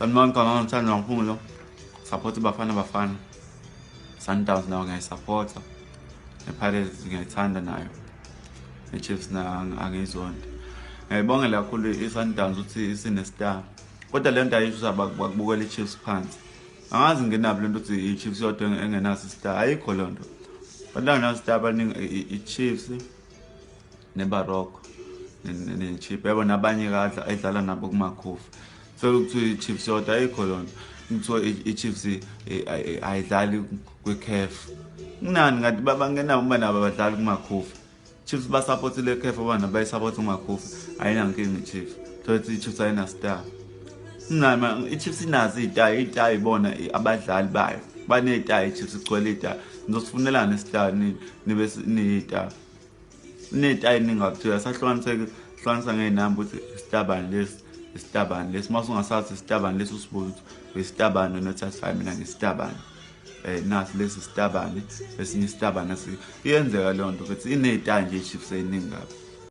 Sanibona igama ngithanda ngaphumulo. Support Bafana Bafana. Sundowns nayo ngiyayisupporta. NePirates ngiyayithanda nayo. NeChiefs nayo angiyizondi. Ngiyayibongela kakhulu iSundowns ukuthi isine-star. Kodwa le nto ayisho ukuthi bakubukela iChiefs phansi. Angazi nginabo lento ukuthi iChiefs yodwa engenaso istar. Ayikho loo nto. Abantu abangenaso istar abaningi iChiefs neBaroque neChiefs. Yabo nabanye kadla edlala nabo kumakhofi. So kuthiwa iChiefs yodwa ayikho loo nto. Kuthiwa iChiefs ayidlali kwiCAF. Kunani ngathi bangenabo uma nabo abadlali kumakhofi. Chiefs basupportile CAF abana bayisupport umakhofi. Ayinankinga iChiefs. Thola ukuthi iChiefs ayina star. Nami iChiefs inazo iy'tayi, iy'tayi ibona abadlali bayo. Baney'tayi iChiefs igcwele iy'tayi. Nizosifunelana istar nibe niy'tayi. Ney'tayi ningakuthiwa sahlukaniseke hlukanisa ngey'namba ukuthi isitabani lesi isitabani lesi. Uma usungasazi isitabani lesi usibuze ukuthi uyisitabani wena uthi hayi mina ngisitabani. Nasi lesi sitabane esinye isitabane iyenzeka leyo nto futhi iney'tayi nje iChiefs ey'ningi kabi.